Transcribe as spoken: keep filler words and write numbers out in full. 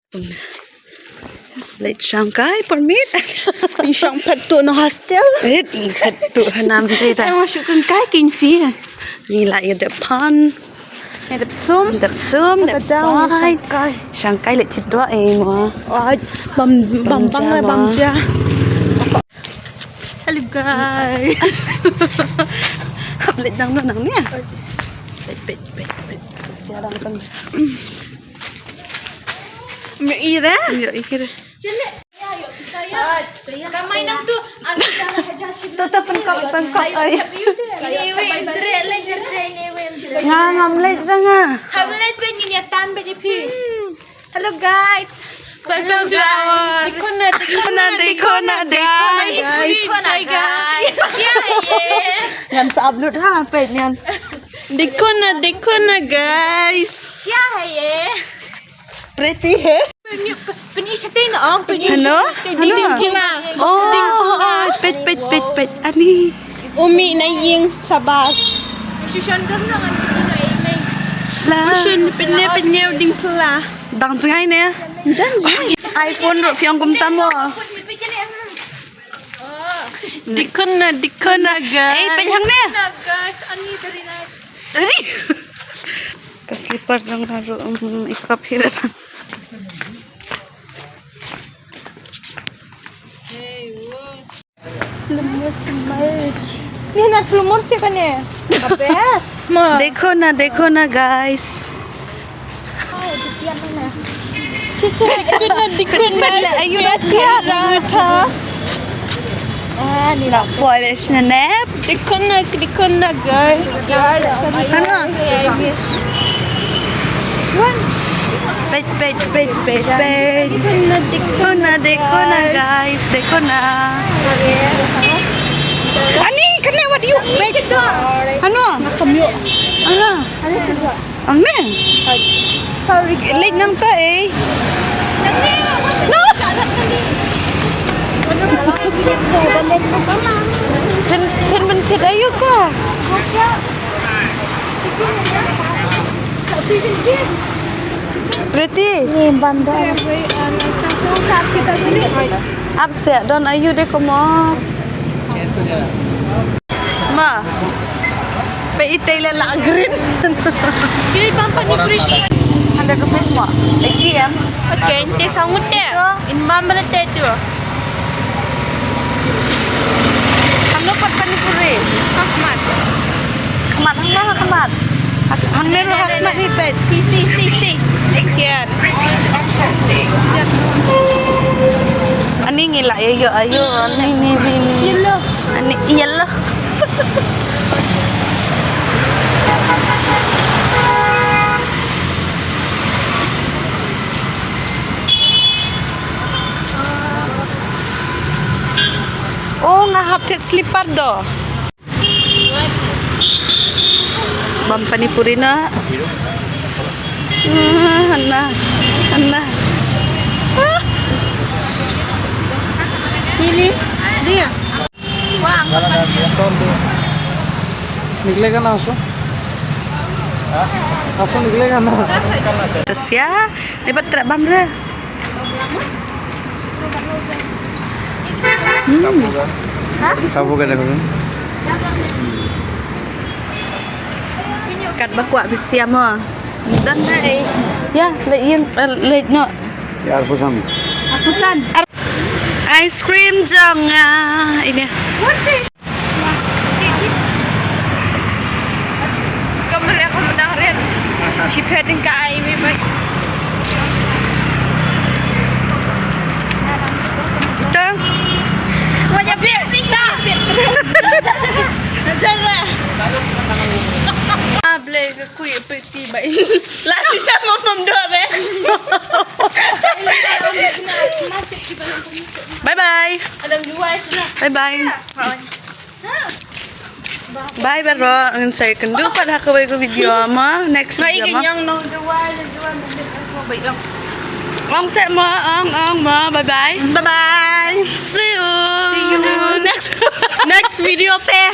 Leit shang kai por miet. Phi shang phet tu na hostel. Eh, phet tu hanam dei da. Ai, masuk kan kai kin fi. Ngi la ïa dep pan. Ïa dep sum. Dep sum, dep sait. Shang kai. Shang kai leit thit dua eh mo. Ai, bam bam bam bam ja. Hello guys. Hap leit nang no nang ni. Peit peit peit peit. Sia dang kan. Me ira. Yo ikira. Ka mai nang tu. Anu jana ka jan shit. Tata pengkop pengkop ai. Ni we dre le dre ni we. Nga ngam leit da nga. Hap leit pe ni ni tan pe je phi. Hello guys. Welcome to our Dikhona Dikhona guys. Hi guys. Yeah yeah. Ngan sa upload ha page ngan. Dikhona Dikhona guys. Yeah yeah. Pretty hai. Peni peni shatei na ong peni. Hello? Hello? Oh, oh, oh, pet pet pet pet. Ani. Umi na ïing shabas. Shishan dam na ngan peni na email. La. Shishan penne penne ding pula. Dang jngai ne. Dang jngai. iPhone ruh phi ong kumta mo. Dikhona Dikhona guys. Eh, peit hangne. Guys, ani very nice. Ani. Ka slipper jong nga ruh, um, i kop hi. Ni na thlumur si kane. The best. Ma. Dikhona Dikhona guys. Dikhona Dikhona. Ayu rat ya. Ah, ni la poi be shna nep. Dikhona Dikhona guys. Hano? Peit peit peit peit peit. Dikhona Dikhona guys, Dikhona. Ani kane what you? Peit. Hano? Ano? Ang ne? Late nang ta eh. No. Phin phin men phin ayu ka. Pretty. Ni banda. Ap se don ayu de komo. Ma. Pe itei la la green. Dil bam pani puri. Hundred rupees mo. Eighty em. Okay, inte sangut de. In bam bala te tu. Hanu pat pani puri. Ahmad. Ahmad, hanu Ahmad. Hanu ru Ahmad ni pe. Si si si si. Kian. Ani ngi la ayu ayu ani ni ni ni. Yellow. Ani yellow. Oh, nga hap thied slipper do. Bam pani puri na. Ah, Anna. Anna. Ah. Ini dia. निकलेगा ना आंसू? आंसू निकलेगा ना? Tasya, ni pat trap bam re. Hmm. Kabu ka dah. Kat ba kwah bisiam mo. Dan dai. Ya, leit ïeng, eh, leit noh. Ya, arphew san. Arphew san. Ice cream jong nga. Ini. Kamera ka menang ren. Shi phet ding ka ai mi bai. Kita. Wajah piercing dah. Jangan. Ah, boleh ke kuih peti bai. Lah sisa mamam dua be. Bye bye. Ada dua sini. Bye bye. Bye baroh, ngan sa ïakynduh pat ha kawei ka video mo, next video mo. Ong seh mo, ong ong mo, bye bye. Bye bye. See you. See you next next video te.